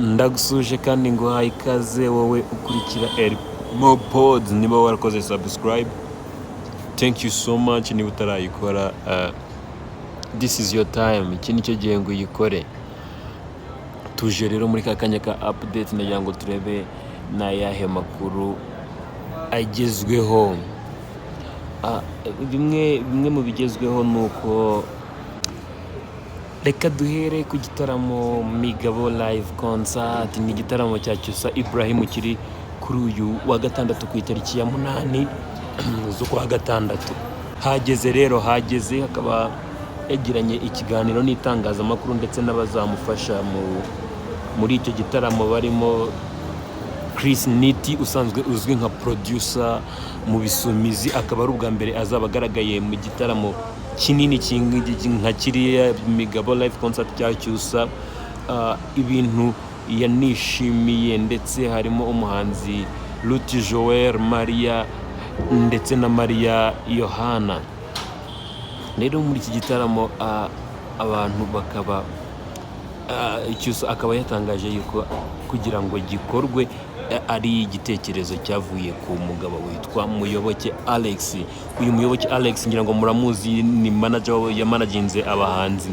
Ndagusuje kandi nguhaye ikaze wowe ukurikira Elmo Pods. Niba warakoze subscribe, thank you so much. Niba utarayikora, this is your time, iki nicyo gihe ngo uyikore. Tuje rero muri ka kanya ka update, ndagira ngo turebe n'ayahe makuru agezweho. Bimwe mu bigezweho ni uko reka duhere ku gitaramo Migabo Live Concert. Ni igitaramo cya Cyusa Ibrahim kiri kuri uyu wa gatandatu ku itariki ya 8 z'ukwa gatandatu. Hageze rero, hageze hakaba yagiranye ikiganiro n'itangazamakuru ndetse n'abazamufasha muri icyo gitaramo, barimo Chris Niti usanzwe uzwi nka producer mu Bisumizi, akaba ari ubwa mbere azaba agaragaye mu gitaramo kinini nka kiriya Migabo Live Concert cya Cyusa. Ibintu yanishimiye, ndetse harimo umuhanzi Ruti Joel, Maria ndetse na Mariya Yohana. Rero muri iki gitaramo abantu bakaba Cyusa akaba yatangaje yuko kugira ngo gikorwe ari igitekerezo cyavuye ku mugabo witwa Muyoboke Alex. Uyu Muyoboke Alex ngira ngo muramuzi, ni manager, yamanaginze abahanzi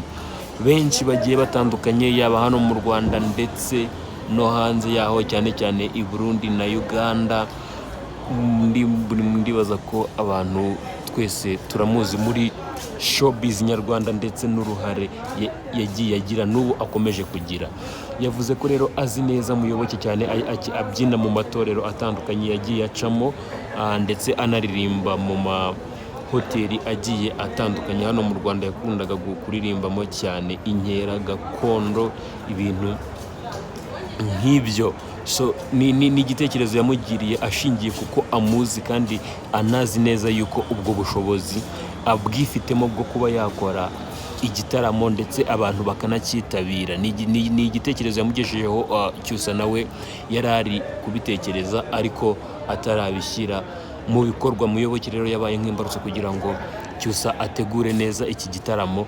benshi bagiye batandukanye, yaba hano mu Rwanda ndetse no hanze yaho, cyane cyane i Burundi na Uganda. Ndibaza ko abantu twese turamuzi muri showbiz nyarwanda ndetse n'uruhare yagiye agira n'ubu akomeje kugira. Yavuze ko rero azi neza Muyoboke cyane, abyina mu matorero atandukanye yagiye acamo, ndetse anaririmba mu mahoteli agiye atandukanye hano mu Rwanda. Yakundaga kuririmbamo cyane inkera gakondo, ibintu nk'ibyo. So ni igitekerezo yamugiriye ashingiye kuko amuzi kandi anazi neza yuko ubwo bushobozi abwifitemo bwo kuba yakora igitaramo ndetse abantu bakanacyitabira. Ni igitekerezo yamugejejeho. Cyusa nawe yari ari kubitekereza ariko atarabishyira mu bikorwa. Muyoboke rero yabaye nk'imbarutso kugira ngo Cyusa ategure neza iki gitaramo.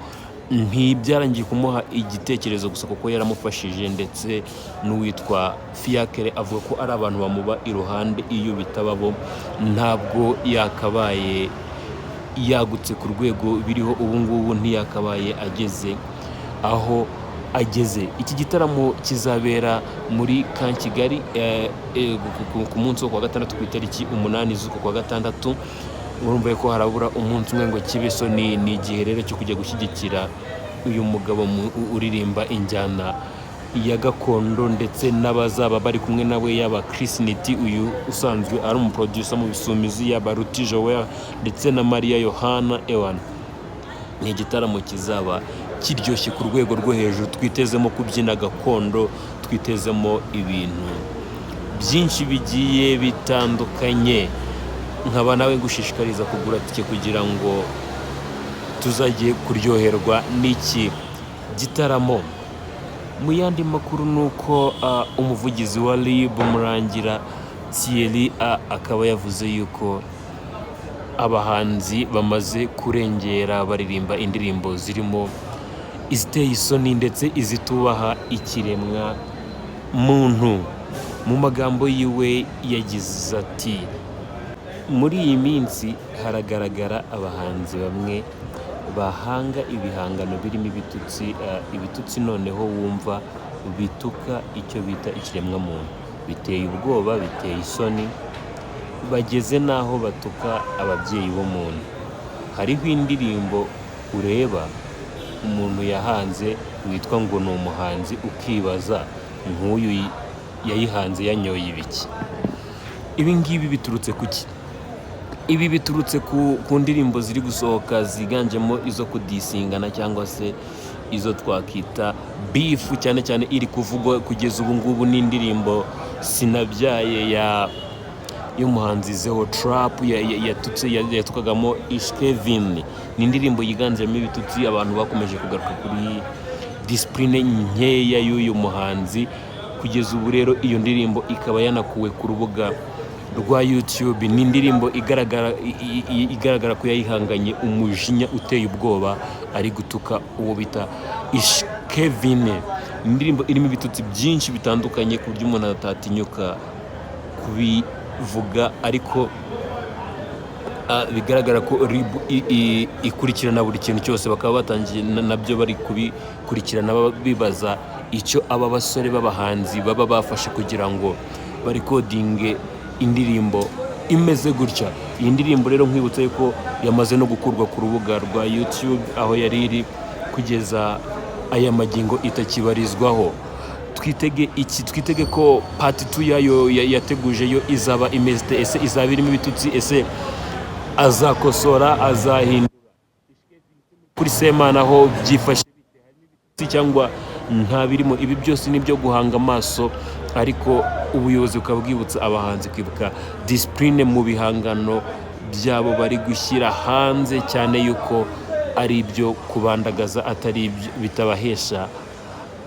Ntibyarangiye kumuha igitekerezo gusa, kuko yaramufashije, ndetse n'uwitwa Fiacre avuga ko ari abantu bamuba iruhande, iyo bitaba bo ntabwo yakabaye yagutse ku rwego biriho ubu ngubu, ntiyakabaye ageze aho ageze. Iki gitaramo kizabera muri Camp Kigali ku munsi wo kuwa gatandatu ku itariki 8 z'uku kwa gatandatu. Urumva ko harabura umunsi umwe ngo kibe. So ni igihe rero cyo kujya gushyigikira uyu mugabo uririmba injyana ya gakondo ndetse n'abazaba bari kumwe nawe, yaba Chris Niti uyu usanzwe ari umuproducer mu Bisumizi, yaba Ruti Joel ndetse na Mariya Yohana. Ewan, ni igitaramo kizaba kiryoshye ku rwego rwo hejuru, twitezemo kubyina gakondo, twitezemo ibintu byinshi bigiye bitandukanye. Nkaba nawe ngushishikariza kugura tike kugira ngo tuzajye kuryoherwa n'iki gitaramo. Mu yandi makuru ni uko umuvugizi wa RIB, Murangira Thierry, akaba yavuze yuko abahanzi bamaze kurengera baririmba indirimbo zirimo iziteye isoni ndetse izitubaha ikiremwa muntu. Mu magambo yiwe yagize ati: "Muri iyi minsi haragaragara abahanzi bamwe bahanga ibihangano birimo ibitutsi, ibitutsi noneho wumva bituka icyo bita ikiremwamuntu, biteye ubwoba, biteye isoni, bageze n'aho batuka ababyeyi b'umuntu. Hariho indirimbo ureba umuntu yahanze witwa ngo ni umuhanzi, ukibaza nk'uyu yayihanze yanyoye ibiki?" Ibi ngibi biturutse ku ki? Ibi biturutse ku ndirimbo ziri gusohoka ziganjemo izo kudisingana cyangwa se izo twakita beef, cyane cyane iri kuvugwa kugeza ubu ngubu n'indirimbo "Sinabyaye" ya y'umuhanzi Zeo Trap yatutse, yatukagamo Ish Kevin. Ni indirimbo yiganjemo ibitutsi. Abantu bakomeje kugaruka kuri discipline nkeya y'uyu muhanzi. Kugeza ubu rero iyo ndirimbo ikaba yanakuwe ku rubuga rwa YouTube. Ni indirimbo igaragara ko yayihanganye umujinya uteye ubwoba, ari gutuka uwo bita Ish Kevin. Indirimbo irimo ibitutsi byinshi bitandukanye ku buryo umuntu atatinyuka kubivuga, ariko bigaragara ko RIB ikurikirana buri kintu cyose. Bakaba batangiye nabyo bari kubikurikirana, bibaza icyo aba basore b'abahanzi baba bafashe kugira ngo barecordinge indirimbo imeze gutya. Iyi ndirimbo rero, nkwibutsa yuko yamaze no gukurwa ku rubuga rwa YouTube aho yari iri, kugeza aya magingo itakibarizwaho. Twitege iki? Twitege ko part 2 yayo yateguje yo izaba imeze ite? Ese izaba irimo ibitutsi? Ese azakosora, azahindura? Kuri Semana ho byifashe bite, cyangwa nta birimo? Ibi byose ni ibyo guhanga amaso, ariko ubuyobozi bukaba bwibutsa abahanzi kwibuka discipline mu bihangano byabo bari gushyira hanze, cyane yuko ari ibyo kubandagaza, atari ibyo bitabahesha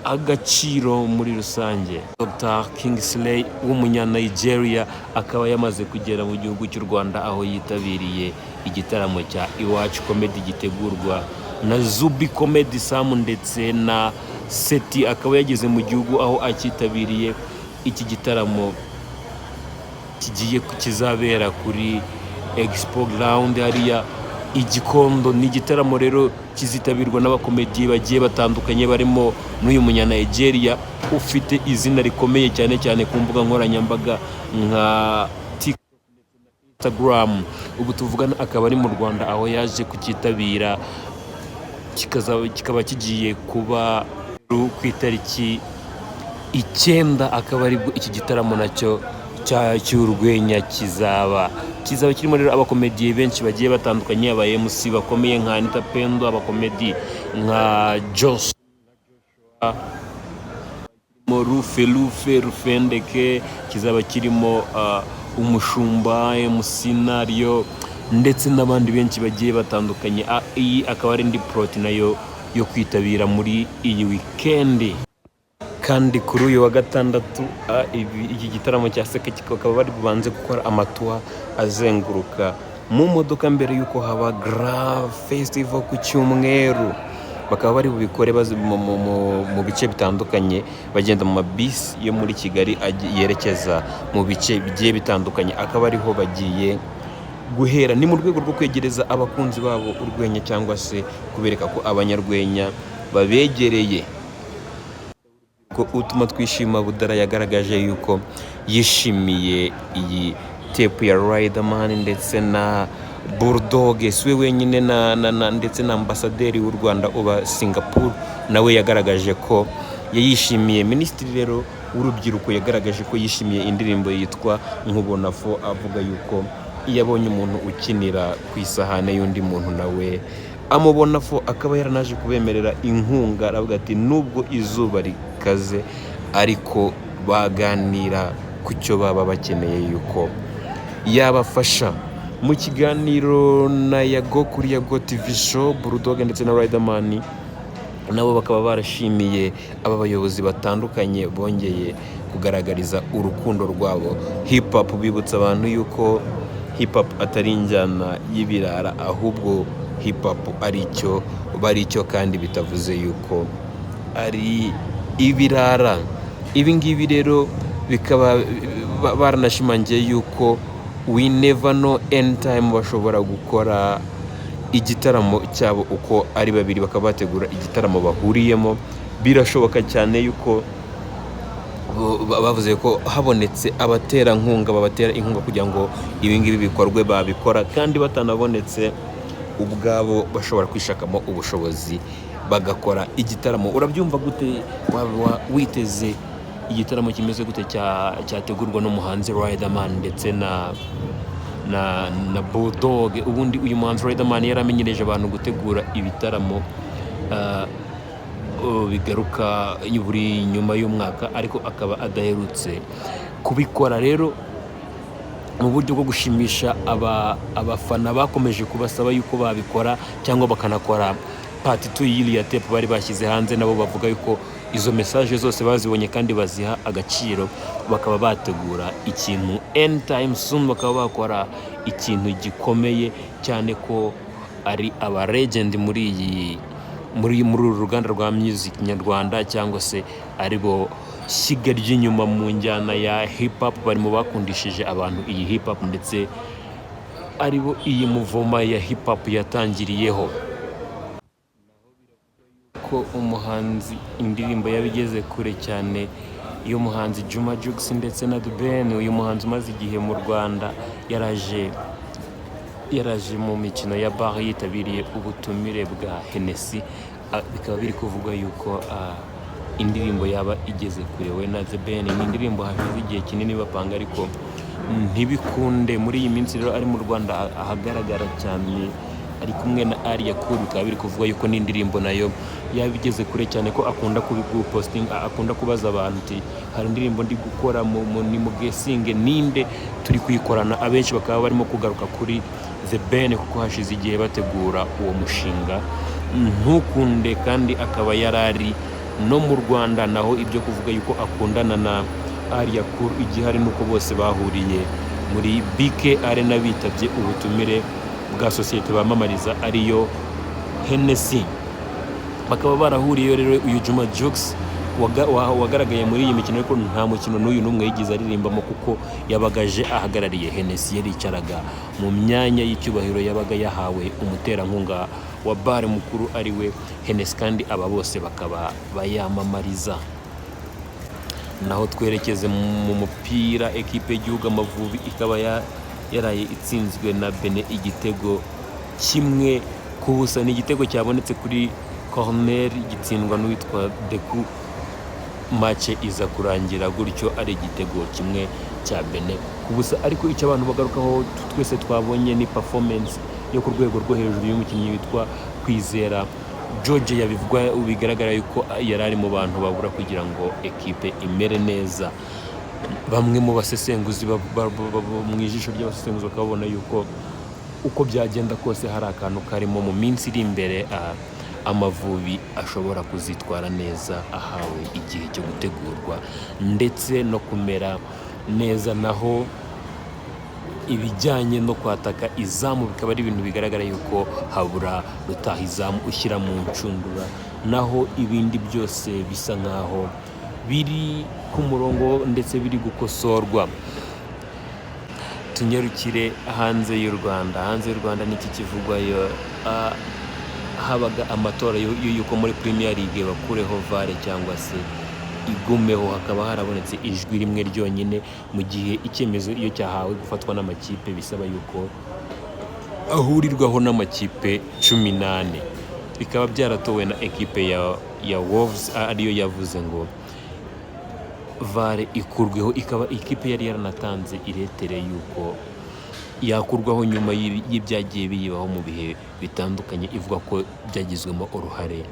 agaciro muri rusange. Dr Kingsley w'umunya-Nigeria akaba yamaze kugera mu gihugu cy'u Rwanda, aho yitabiriye igitaramo cya Iwacu Comedy gitegurwa na Zuby Comedy Sam ndetse na Seti. Akaba yageze mu gihugu aho acyitabiriye iki gitaramo kigiye kizabera kuri Expo Ground hariya i Gikondo. Ni igitaramo rero kizitabirwa n'abakomediye bagiye batandukanye, barimo n'uyu munya-Nigeria ufite izina rikomeye cyane cyane ku mbuga nkoranyambaga nka TikTok, Instagram. Ubu tuvugana akaba ari mu Rwanda, aho yaje kucyitabira, kikaba kigiye kuba ku itariki 9, akaba aribwo iki gitaramo nacyo cy'urwenya kizaba kirimo rero abakomediye benshi bagiye batandukanye, aba MC bakomeye nka Anita Pendo, abakomedi nka Josh mo Rufe Rufe Rufendeke, kizaba kirimo Umushumba MC Nario ndetse n'abandi benshi bagiye batandukanye. Iyi akaba ari indi plot nayo yo kwitabira muri iyi weekend. Kandi kuri uyu wa gatandatu, iki gitaramo cya Seka kikaba bari bubanze gukora amatour azenguruka mu modoka mbere y'uko haba Grand Festival ku cyumweru. Bakaba bari bubikore mu bice bitandukanye, bagenda mu mabisi yo muri Kigali yerekeza mu bice bigiye bitandukanye, akaba ariho bagiye guhera. Ni mu rwego rwo kwegereza abakunzi babo urwenya, cyangwa se kubereka ko abanyarwenya babegereye. Ko utuma twishima Budara yagaragaje yuko yishimiye iyi tape ya Riderman ndetse na Bulldog. Si we wenyine, na ndetse na ambasaderi w'u Rwanda uba Singapore nawe yagaragaje ko yayishimiye. Minisitiri rero w'urubyiruko yagaragaje ko yishimiye indirimbo yitwa Nkubonafo, avuga yuko iyo abonye umuntu ukinira ku isahane y'undi muntu nawe amubona fo, akaba yaranaje kubemerera inkunga. Aravuga ati nubwo izuba rikaze, ariko baganira ku cyo baba bakeneye yuko yabafasha. Mu kiganiro na Yago kuri Yago TV Show, Bulldog ndetse na Riderman nabo bakaba barashimiye aba bayobozi batandukanye bongeye kugaragariza urukundo rwabo hip hop, bibutsa abantu yuko hip hop atari injyana y'ibirara, ahubwo hip hop ari icyo bari cyo, kandi bitavuze yuko ari ibirara. Ibi ngibi rero bikaba baranashimangiye yuko we never know, anytime bashobora gukora igitaramo cyabo uko ari babiri, bakaba bategura igitaramo bahuriyemo. Birashoboka cyane yuko bavuze ko habonetse abaterankunga babatera inkunga kugira ngo ibi ngibi bikorwe, babikora, kandi batanabonetse ubwabo bashobora kwishakamo ubushobozi bagakora igitaramo. Urabyumva gute? Waba witeze igitaramo kimeze gute cyategurwa n'umuhanzi Riderman ndetse na Bulldog? Ubundi uyu muhanzi Riderman yaramenyereje abantu gutegura ibitaramo bigaruka buri nyuma y'umwaka, ariko akaba adaherutse kubikora. Rero mu buryo bwo gushimisha abafana bakomeje kubasaba yuko babikora cyangwa bakanakora part 2 y'iriya tape bari bashyize hanze, nabo bavuga yuko izo message zose bazibonye kandi baziha agaciro, bakaba bategura ikintu anytime soon, bakaba bakora ikintu gikomeye cyane, ko ari aba legend muri iyi muri muri uru ruganda rwa music nyarwanda cyangwa se Ari bo shyiga ry'inyuma mu njyana ya hip hop, bari mu bakundishije abantu iyi hip hop, ndetse ari bo iyi mouvement ya hip hop yatangiriyeho. Ko umuhanzi indirimbo yabigeze kure cyane y'umuhanzi Juma Jux ndetse na The Ben. Uyu muhanzi umaze igihe mu Rwanda yaraje mu mikino ya BAL, yitabiriye ubutumire bwa Hennessy. Bikaba biri kuvugwa yuko indirimbo yaba igeze kure we na The Ben. Ni indirimbo hashize igihe kinini bapanga ariko ntibikunde. Muri iyi minsi rero ari mu Rwanda, ahagaragara cyane ari kumwe na Alliah Cool. Bikaba biri kuvuga yuko n'indirimbo nayo yaba igeze kure cyane, ko akunda kubipostinga, akunda kubaza abantu ati: "Hari indirimbo ndi gukora, ni muguessinge ninde turi kuyikorana?" Abenshi bakaba barimo kugaruka kuri The Ben, kuko hashize igihe bategura uwo mushinga ntukunde, kandi akaba yari ari no mu Rwanda. Naho ibyo kuvuga yuko akundana na Alliah Cool, igihari nuko bose bahuriye muri BK Arena, bitabye ubutumire bwa sosiyete bamamariza ariyo Hennessy, bakaba barahuriyeyo. Rero uyu Juma Jux wagaragaye muri iyi mikino, ariko nta mukino n'uyu n'umwe yigeze aririmbamo, kuko yabaga aje ahagarariye Hennessy. Yaricaraga mu myanya y'icyubahiro yabaga yahawe umuterankunga wa BAL mukuru, ari we Hennessy, kandi aba bose bakaba bayamamariza. Naho twerekeze mu mupira, ekipe y'igihugu Amavubi ikaba yaraye itsinzwe na Benin igitego 1-0. Ni igitego cyabonetse kuri corner, gitsindwa n'uwitwa Deku. Match iza kurangira gutyo, ari igitego kimwe cya Benin ku busa. Ariko icyo abantu bagarukaho twese twabonye ni performance yo ku rwego rwo hejuru y'umukinnyi witwa Kwizera George. Yabivugwa bigaragara yuko yari ari mu bantu babura kugira ngo ekipe imere neza. Bamwe mu basesenguzi mu ijisho ry'abasesenguzi bakabona yuko uko byagenda kose hari akantu karimo mu minsi iri imbere, Amavubi ashobora kuzitwara neza ahawe igihe cyo gutegurwa ndetse no kumera neza. Naho ibijyanye no kwataka izamu bikaba ari ibintu bigaragara yuko habura rutahizamu ushyira mu nshundura, naho ibindi byose bisa nkaho biri ku murongo ndetse biri gukosorwa. Tunyarukire hanze y'u Rwanda. Hanze y'u Rwanda niki kivugwayo? Habaga amatora y'uko muri Premier League bakureho VAR cyangwa se igumeho, hakaba harabonetse ijwi rimwe ryonyine, mu gihe icyemezo iyo cyahawe gufatwa n'amakipe bisaba yuko ahurirwaho n'amakipe 14. Bikaba byaratowe na ekipe ya Wolves, ariyo yavuze ngo VAR ikurweho, ikaba ikipe yari yaranatanze iretere y'uko yakurwaho nyuma y'ibyagiye biyibaho mu bihe bitandukanye, ivuga ko byagizwemo uruhare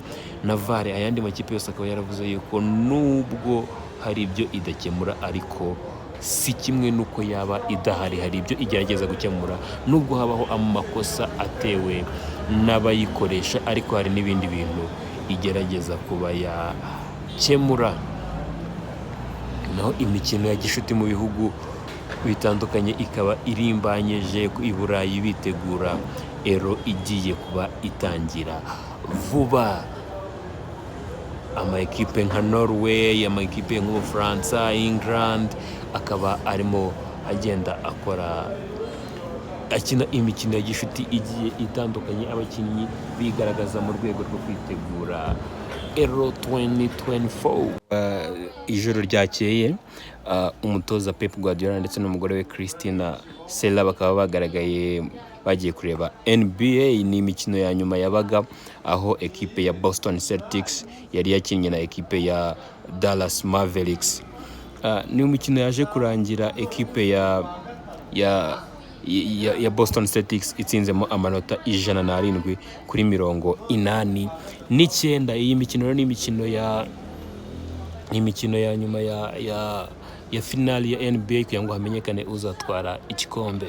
na VAR. Ayandi makipe yose akaba yaravuze yuko nubwo hari ibyo idakemura, ariko si kimwe n'uko yaba idahari, hari ibyo igerageza gukemura, nubwo habaho amakosa atewe n'abayikoresha, ariko hari n'ibindi bintu igerageza kuba yakemura. Naho imikino ya gishuti mu bihugu bitandukanye ikaba irimbanyije i Burayi, bitegura Euro igiye kuba itangira vuba. Ama ekipe nka Norway, ama ekipe nk'Ubufaransa, England, akaba arimo agenda akora akina imikino ya gishuti igiye itandukanye, abakinnyi bigaragaza mu rwego rwo kwitegura Euro 2024. Ijoro ryakeye umutoza Pep Guardiola ndetse n'umugore we Christina Sella bakaba bagaragaye bagiye kureba NBA. Ni imikino ya nyuma yabaga, aho ekipe ya Boston Celtics yari yakinnye na ekipe ya Dallas Mavericks. Ni umukino yaje kurangira ekipe ya Boston Celtics itsinzemo amanota 107-89. Iyi mikino rero ni imikino ya nyuma ya finali ya NBA kugira ngo hamenyekane uzatwara igikombe.